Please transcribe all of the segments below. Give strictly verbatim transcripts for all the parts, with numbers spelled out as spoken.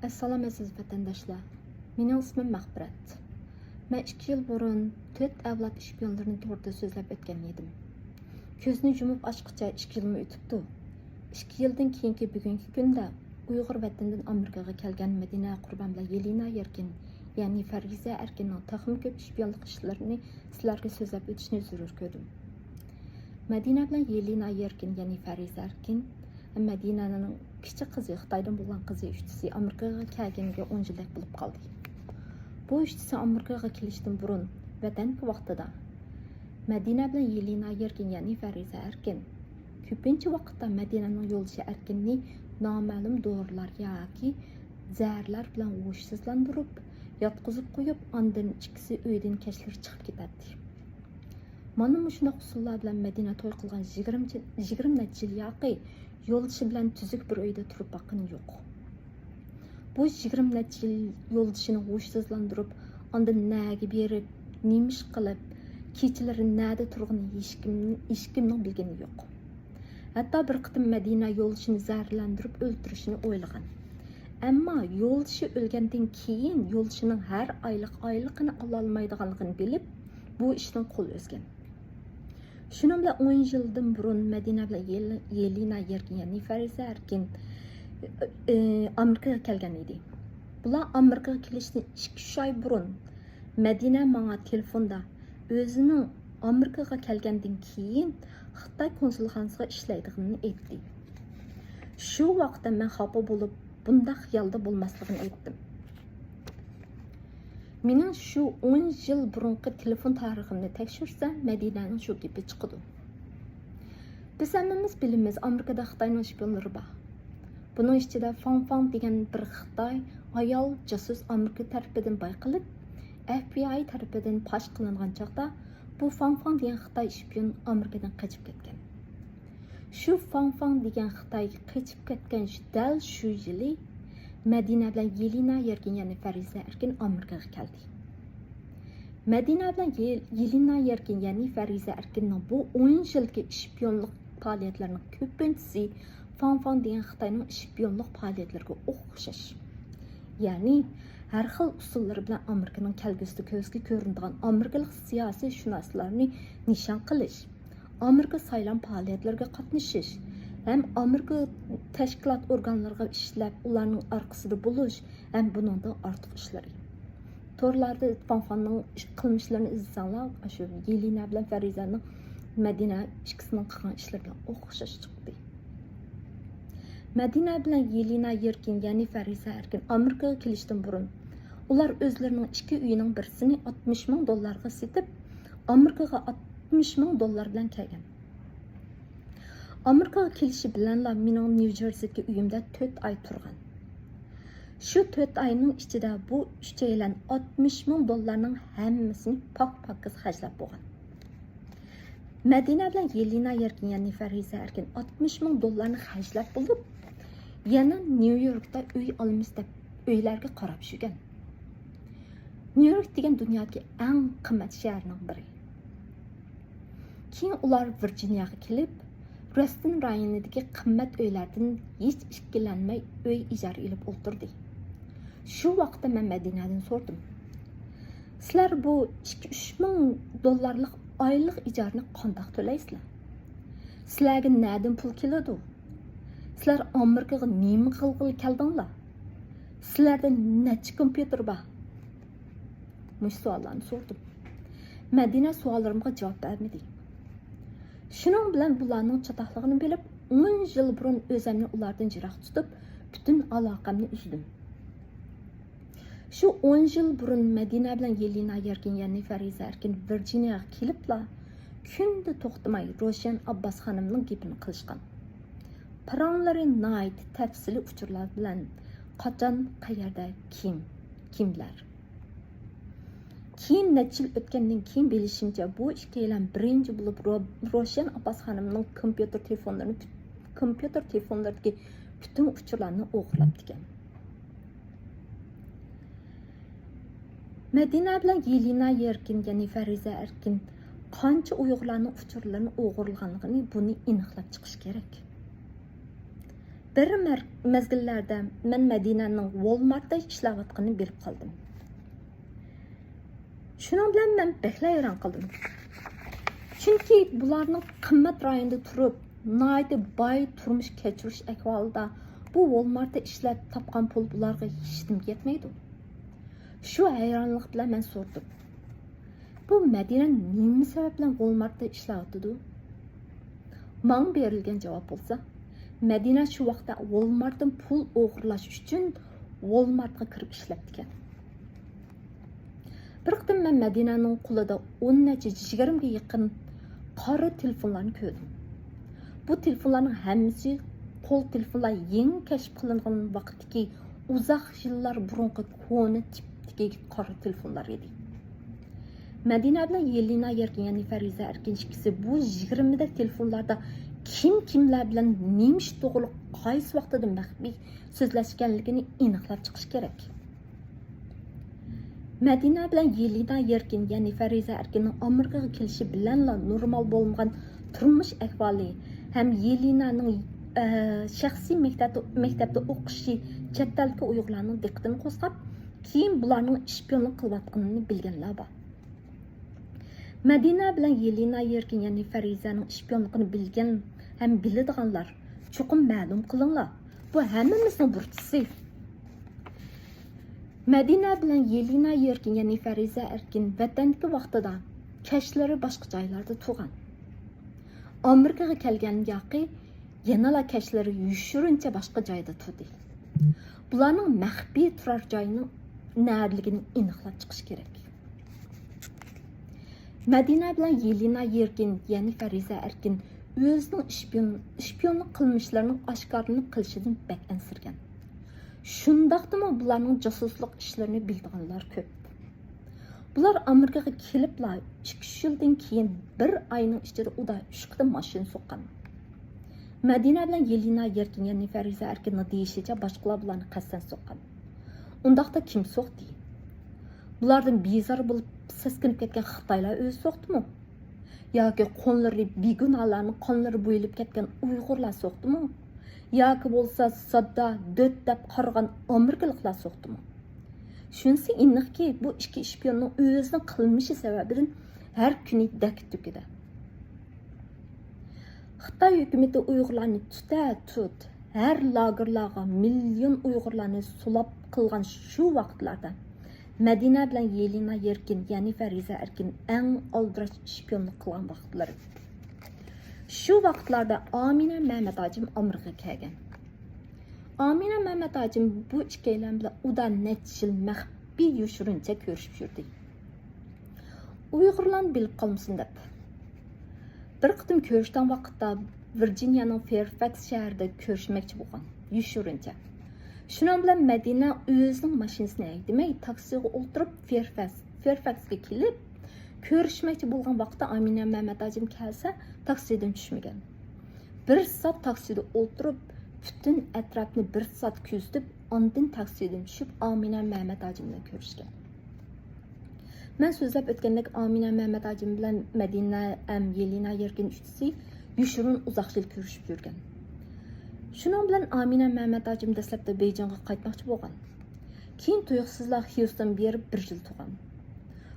ئەسسالام ئەزىز ۋەتەنداشلار، مېنىڭ ئىسمىم مەغپىرەت. مەن ئىككى يىل بۇرۇن تۆت ئەۋلاد ئىشپىيونلىرىنى توغرىدا سۆزلەپ ئۆتكەن ئىدىم. كۆزنى يۇمۇپ ئاچقىچە ئىككى يىلمۇ ئۆتۈپتۇ. ئىككى يىلدىن كېيىنكى بۈگۈنكى كۈندە ئۇيغۇر ۋەتىنىدىن ئامېرىكىغا كەلگەن مەدىنە قۇربان بىلەن يېلىنا يەركىن، يەنى فەرىزە ئەركىننىڭ تېخىمۇ كۆپ ئىشپىيونلۇق ئىشلىرىنى سىلەرگە سۆزلەپ ئۆتۈشنى زۆرۈر كۆردۈم. مەدىنە بىلەن يېلىنا يەركىن، يەنى فەرىزە ئەركىن، مەدىنەنىڭ كىچىك قىزى، خىتايدىن بولغان قىزى، ئۈچىسى ئامېرىكىغا كەلگىنىگە ئون يىلدەك بولۇپ قالدى. بۇ ئۈچىسى ئامېرىكىغا كېلىشتىن بۇرۇن ۋەتەندىكى ۋاقتىدا مەدىنە بىلەن يېلىنا يەركىن، يەنى فەرىزە ئەركىن، كۆپىنچە ۋاقىتتا مەدىنەنىڭ يولدىشى ئەركىننى نامەلۇم دورىلار ياكى زەھەرلەر بىلەن ھوشسىزلاندۇرۇپ، ياتقۇزۇپ قويۇپ، ئاندىن ئىككىسى ئۆيدىن كەچلىرى چىقىپ كېتەتتى. مانا مۇشۇنداق ئۇسۇللار بىلەن مەدىنە توي قىلغان يىگىرمە، يىگىرمە نەچچە يىل ياقى يولدىشى بىلەن تۈزۈك بىر ئۆيدە تۇرۇپ باققىنى يوق. بۇ يىگىرمە نەچچە يىل يولدىشىنى ھوشسىزلاندۇرۇپ، ئاندىن نەگە بېرىپ، نېمە ئىش قىلىپ، كېچىلىرى نەدە تۇرغىنى ھېچكىم، ھېچكىمنىڭ بىلگىنى يوق. ھەتتا بىر قېتىم مەدىنە يولدىشىنى زەھەرلەندۈرۈپ ئۆلتۈرۈشنى ئويلىغان. ئەمما يولدىشى ئۆلگەندىن كېيىن يولدىشىنىڭ ھەر ئايلىق ئايلىقىنى ئالالمايدىغانلىقىنى بىلىپ، بۇ ئىشتىن قول ئۈزگەن. شۇنىڭ بىلەن ئون يىلدىن بۇرۇن مەدىنە بىلەن يېل-، يېلىنا يەركىن، يەنى فەرىزە ئەركىن، ئى، ئامېرىكىغا كەلگەن ئىدى. بۇلار ئامېرىكىغا كېلىشتىن ئىككى، ئۈچ ئاي بۇرۇن مەدىنە ماڭا تېلېفوندا ئۆزىنىڭ ئامېرىكىغا كەلگەندىن كېيىن خىتاي كونسۇلخانىسىغا ئىشلەيدىغىنىنى ئېيتتى. شۇ ۋاقىتتا مەن خاپا بولۇپ، بۇنداق خىيالدا بولماسلىقىنى ئېيتتىم. مېنىڭ شۇ ئون يىل بۇرۇنقى تېلېفون تارىخىمنى تەكشۈرسەم، مەدىنەنىڭ شۇ گېپى چىقىدۇ. بىز ھەممىمىز بىلىمىز، ئامېرىكىدا خىتاينىڭ شپىيونلىرى بار. بۇنىڭ ئىچىدە فاڭ فاڭ دېگەن بىر خىتاي ئايال جاسۇس ئامېرىكا تەرىپىدىن بايقىلىپ، ئەف بى ئاي تەرىپىدىن پاش قىلىنغان چاغدا، بۇ فاڭ فاڭ دېگەن خىتاي شپىيون ئامېرىكىدىن قېچىپ كەتكەن. شۇ فاڭ فاڭ دېگەن خىتاي قېچىپ كەتكەن شۇ، دەل شۇ يىلى مەدىنە بىلەن يېلىنا يەركىن، يەنى فەرىزە ئەركىن ئامېرىكىغا كەلدى. مەدىنە بىلەن يېل-، يېلىنا يەركىن، يەنى فەرىزە ئەركىننىڭ بۇ ئون يىلدىكى شپىيونلۇق پائالىيەتلىرىنىڭ كۆپىنچىسى فاڭ فاڭ دېگەن خىتاينىڭ شپىيونلۇق پائالىيەتلىرىگە ئوخشاش. يەنى ھەر خىل ئۇسۇللىرى بىلەن ئامېرىكىنىڭ كەلگۈسىدە كۆزگە كۆرۈنىدىغان ئامېرىكىلىق سىياسىي شۇناسلارنى نىشان قىلىش، ئامېرىكا سايلام پائالىيەتلىرىگە قاتنىشىش ھەم ئامېرىكا تەشكىلات ئورگانلىرىغا ئىشلەپ، ئۇلارنىڭ ئارقىسىدا بولۇش ھەم بۇنىڭدىن ئارتۇق ئىشلىرى. تورلاردا فاڭ فاڭنىڭ ئىش-، قىلمىشلىرىنى ئىزدىسەڭلار، ئاشۇ يېلىنا بىلەن فەرىزەنىڭ، مەدىنە ئىككىسىنىڭ قىلغان ئىشلىرى بىلەن ئوخشاش چىقتى. مەدىنە بىلەن يېلىنا يەركىن، يەنى فەرىزە ئەركىن ئامېرىكىغا كېلىشتىن بۇرۇن، ئۇلار ئۆزلىرىنىڭ ئىككى ئۆيىنىڭ بىرسىنى ئاتمىش مىڭ دوللارغا سېتىپ، ئامېرىكىغا ئاتمىش مىڭ دوللار بىلەن كەلگەن. ئامېرىكىغا كېلىشى بىلەنلا مېنىڭ نيۇ جېرسىدىكى ئۆيۈمدە تۆت ئاي تۇرغان. شۇ تۆت ئاينىڭ ئىچىدە بۇ ئۈچەيلەن ئاتمىش مىڭ دوللارنىڭ ھەممىسىنى پاك-پاكىز خەجلەپ بولغان. مەدىنە بىلەن يېلىنا يەركىن، يەنى فەرىزە ئەركىن ئاتمىش مىڭ دوللارنى خەجلەپ بولۇپ، يەنە نيۇ يوركتا ئۆي ئالىمىز دەپ ئۆيلەرگە قاراپ يۈرگەن. نيۇ يورك دېگەن دۇنيادىكى ئەڭ قىممەت شەھەرنىڭ بىرى. كېيىن ئۇلار ۋىرجىنىيەگە كېلىپ، رېستون رايونىدىكى قىممەت ئۆيلەردىن ھېچ ئىككىلەنمەي ئۆي ئىجارە ئېلىپ ئولتۇردى. شۇ ۋاقىتتا مەن مەدىنەدىن سورىدىم، سىلەر بۇ ئىككى، ئۈچ مىڭ دوللارلىق ئايلىق ئىجارىنى قانداق تۆلەيسىلەر؟ سىلەرگە نەدىن پۇل كېلىدۇ؟ سىلەر ئامېرىكىغا نېمە قىلغىلى كەلدىڭلار؟ سىلەردە نەچچە كومپيۇتېر بار؟ مۇشۇ سوئاللارنى سورىدىم. مەدىنە سوئاللىرىمغا جاۋاب بەرمىدى. شۇنىڭ بىلەن بۇلارنىڭ چاتاقلىقىنى بىلىپ، ئون يىل بۇرۇن ئۆزۈمنى ئۇلاردىن يىراق تۇتۇپ، پۈتۈن ئالاقەمنى ئۈزدۈم. شۇ ئون يىل بۇرۇن مەدىنە بىلەن يېلىنا يەركىن، يەنى فەرىزە ئەركىن ۋىرجىنىيەگە كېلىپلا، كۈندە توختىماي روشەن ئابباس خانىمنىڭ گېپىنى قىلىشقان. پاراڭلىرى ناھايىتى تەپسىلىي ئۇچۇرلار بىلەن، قاچان، قەيەردە، كىم، كىملەر. كېيىن نەچچە يىل ئۆتكەندىن كېيىن بىلىشىمچە، بۇ ئىككىيلەن بىرىنچى بولۇپ رو-، روشەن ئابباس خانىمنىڭ كومپيۇتېر تېلېفونلىرىنى پۈت-، كومپيۇتېر تېلېفونلىرىدىكى پۈتۈن ئۇچۇرلارنى ئوغرىلاپتىكەن. مەدىنە بىلەن يېلىنا يەركىن، يەنى فەرىزە ئەركىن قانچە ئۇيغۇرلارنىڭ ئۇچۇرلىرىنى ئوغرىلىغانلىقىنى بۇنى ئېنىقلاپ چىقىش كېرەك. بىر مەر-، مەزگىللەردە مەن مەدىنەنىڭ ۋولمارتتا ئىشلەۋاتقىنىنى بىلىپ قالدىم. شۇنىڭ بىلەن مەن بەكلا ھەيران قالدىم. چۈنكى بۇلارنىڭ قىممەت رايونىدا تۇرۇپ، ناھايىتى باي تۇرمۇش كەچۈرۈش ئەھۋالىدا بۇ ۋولمارتتا ئىشلەپ تاپقان پۇل بۇلارغا ھېچنېمىگە يەتمەيدۇ. شۇ ھەيرانلىق بىلەن مەن سورىدىم. بۇ مەدىنە نېمە سەۋەب بىلەن ۋولمارتتا ئىشلەۋاتىدۇ؟ ماڭا بېرىلگەن جاۋاب بولسا، مەدىنە شۇ ۋاقىتتا ۋولمارتتىن پۇل ئوغرىلاش ئۈچۈن ۋولمارتقا كىرىپ ئىشلەپتىكەن. بىر قېتىم مەن مەدىنەنىڭ قولىدا ئون نەچچە، يىگىرمىگە يېقىن قارا تېلېفونلارنى كۆردۈم. بۇ تېلېفونلارنىڭ ھەممىسى قول تېلېفونلار يېڭى كەشىپ قىلىنغان ۋاقىتتىكى ئۇزاق يىللار بۇرۇنقى كونا تىپتىكى قارا تېلېفونلار ئىدى. مەدىنە بىلەن يېلىنا يەركىن، يەنى فەرىزە ئەركىن ئىككىسى بۇ يىگىرمىدەك تېلېفونلاردا كىم كىملەر بىلەن نېمە ئىش توغرۇلۇق قايسى ۋاقتىدا مەخپىي سۆزلەشكەنلىكىنى ئېنىقلاپ چىقىش كېرەك. مەدىنە بىلەن يېلىنا يەركىن، يەنى فەرىزە ئەركىننىڭ ئامېرىكىغا كېلىشى بىلەنلا نورمال بولمىغان تۇرمۇش ئەھۋالى ھەم يېلىنانىڭ، ئە، شەخسىي مەكتەپتە، مەكتەپتە ئوقۇشى چەت ئەلدىكى ئۇيغۇرلارنىڭ دىققىتىنى قوزغاپ، كېيىن بۇلارنىڭ شپىيونلۇق قىلىۋاتقىنىنى بىلگەنلەر بار. مەدىنە بىلەن يېلىنا يەركىن، يەنى فەرىزەنىڭ شپىيونلۇقىنى بىلگەن ھەم بىلىدىغانلار چوقۇم مەلۇم قىلىڭلار. بۇ ھەممىمىزنىڭ بۇرچىسى. مەدىنە بىلەن يېلىنا يەركىن، يەنى فەرىزە ئەركىن ۋەتەندىكى ۋاقتىدا كەچلىرى باشقا جايلاردا تۇرغان. ئامېرىكىغا كەلگەن ياقى يەنىلا كەچلىرى يوشۇرۇنچە باشقا جايدا تۇردى. بۇلارنىڭ مەخپىي تۇرار جايىنىڭ نەدىلىكىنى ئېنىقلاپ چىقىش كېرەك. مەدىنە بىلەن يېلىنا يېركىن، يەنى فەرىزە ئەركىن ئۆزىنىڭ شپىيون-، شپىيونلۇق قىلمىشلىرىنىڭ ئاشكارىلىنىپ قېلىشىدىن بەك ئەنسىرىگەن. شۇنداقتىمۇ بۇلارنىڭ جاسۇسلۇق ئىشلىرىنى بىلىدىغانلار كۆپ. بۇلار ئامېرىكىغا كېلىپلا ئىككى-ئۈچ يىلدىن كېيىن بىر ئاينىڭ ئىچىدە ئۇدا ئۈچ قېتىم ماشىنا سوققان. مەدىنە بىلەن يېلىنا يەركىن، يەنى فەرىزە ئەركىننىڭ دېيىشىچە، باشقىلار بۇلارنى قەستەن سوققان. ئۇنداقتا كىم سوقتى؟ بۇلاردىن بىزار بولۇپ سەسكىنىپ كەتكەن خىتايلار ئۆزى سوقتىمۇ؟ ياكى قوللىرى، بىگۇناھلارنىڭ قانلىرى بويىلىپ كەتكەن ئۇيغۇرلار سوقتىمۇ؟ ياكى بولسا ساددا دۆت دەپ قارىغان ئامېرىكىلىقلار سوقتىمۇ؟ شۇنىسى ئېنىقكى، بۇ ئىككى شپىيوننىڭ ئۆزىنىڭ قىلمىشى سەۋەبىدىن ھەر كۈنى دەككە تۈكىدە. خىتاي ھۆكۈمىتى ئۇيغۇرلارنى تۇتە تۇت، ھەر لاگېرلارغا مىليون ئۇيغۇرلارنى سولاپ قىلغان شۇ ۋاقىتلاردا، مەدىنە بىلەن يېلىنا يېركىن، يەنى فەرىزە ئەركىن ئەڭ ئالدىراش شپىيونلۇق قىلغان ۋاقىتلىرى. شۇ ۋاقىتلاردا ئامىنە مەمەت ھاجىم ئامېرىكىغا كەلگەن. ئامىنە مەمەت ھاجىم بۇ ئىككىيلەن بىلەن ئۇدا نەچچە يىل مەخپىي يوشۇرۇنچە كۆرۈشۈپ يۈردى. ئۇيغۇرلارنى بىلىپ قالمىسۇن دەپ. بىر قېتىم كۆرۈشكەن ۋاقىتتا ۋىرجىنىيەنىڭ فېرفاكس شەھىرىدە كۆرۈشمەكچى بولغان، يوشۇرۇنچە. شۇنىڭ بىلەن مەدىنە ئۆزىنىڭ ماشىنىسىنى ھەيدىمەي، تاكسىغا ئولتۇرۇپ، فېرفاكس، فېرفاكسقا كېلىپ، كۆرۈشمەكچى بولغان ۋاقىتتا ئامىنە مەمەت ھاجىم كەلسە، تاكسىدىن چۈشمىگەن. بىر سائەت تاكسىدا ئولتۇرۇپ، پۈتۈن ئەتراپنى بىر سائەت كۆزىتىپ، ئاندىن تاكسىدىن چۈشۈپ، ئامىنە مەمەت ھاجىم بىلەن كۆرۈشكەن. مەن سۆزلەپ ئۆتكەندەك، ئامىنە مەمەت ھاجىم بىلەن مەدىنە ھەم يېلىنا يەركىن ئۈچىسى يوشۇرۇن ئۇزاق يىل كۆرۈشۈپ يۈرگەن. شۇنىڭ بىلەن ئامىنە مەمەت ھاجىم دەسلەپتە بېيجىڭغا قايتماقچى بولغان. كېيىن تۇيۇقسىزلا خيۇستون بېرىپ بىر يىل تۇرغان.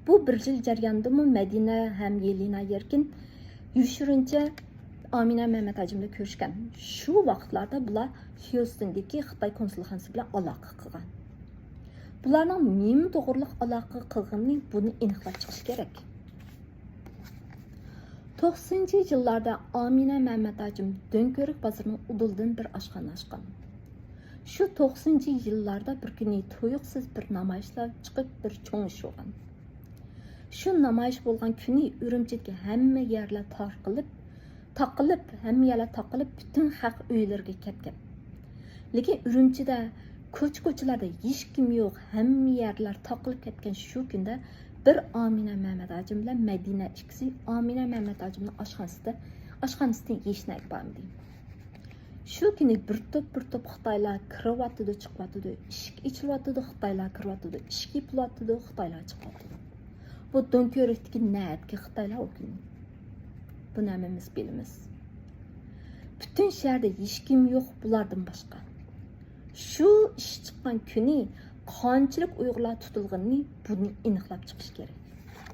بۇ بىر يىل جەريانىدىمۇ مەدىنە ھەم يېلىنا يەركىن يوشۇرۇنچە ئامىنە مەمەت ھاجىم بىلەن كۆرۈشكەن. شۇ ۋاقىتلاردا بۇلار خيۇستوندىكى خىتاي كونسۇلخانىسى بىلەن ئالاقە قىلغان. بۇلارنىڭ نېمە توغرىلىق ئالاقە قىلغىنىنى بۇنى ئېنىقلاپ چىقىش كېرەك. توقسىنىنچى يىللاردا ئامىنە مەمەت ھاجىم دۆڭكۆۋرۈك بازىرىنىڭ ئۇدۇلىدىن بىر ئاشخانا ئاچقان. شۇ توقسىنىنچى يىللاردا بىر كۈنى تۇيۇقسىز بىر نامايىشلار چىقىپ، بىر چوڭ ئىش بولغان. شۇ نامايىش بولغان كۈنى ئۈرۈمچىدىكى ھەممە يەرلەر تارقىلىپ، تاقىلىپ، ھەممە يەرلەر تاقىلىپ، پۈتۈن خەق ئۆيلىرىگە كەتكەن. لېكىن ئۈرۈمچىدە كوچا-كوچىلاردا ھېچكىم يوق، ھەممە يەرلەر تاقىلىپ كەتكەن شۇ كۈندە بىر ئامىنە مەمەت ھاجىم بىلەن مەدىنە ئىككىسى ئامىنە مەمەت ھاجىمنىڭ ئاشخانىسىدا، ئاشخانىسىدىن ھېچ نەگە بارمىدى. شۇ كۈنى بىر توپ، بىر توپ خىتايلار كىرىۋاتىدۇ، چىقىۋاتىدۇ، ئىشىك ئېچىلىۋاتىدۇ، خىتايلار كىرىۋاتىدۇ، ئىشىك يېپىلىۋاتىدۇ، خىتايلار چىقىۋاتىدۇ. بۇ دۆڭكۆۋرۈكتىكى نەدىكى خىتايلار ئۇ كۈنى؟ بۇنى ھەممىمىز بىلىمىز. پۈتۈن شەھەردە ھېچكىم يوق بۇلاردىن باشقا. شۇ ئىش چىققان كۈنى قانچىلىك ئۇيغۇرلار تۇتۇلغىنىنى بۇرۇن ئېنىقلاپ چىقىش كېرەك.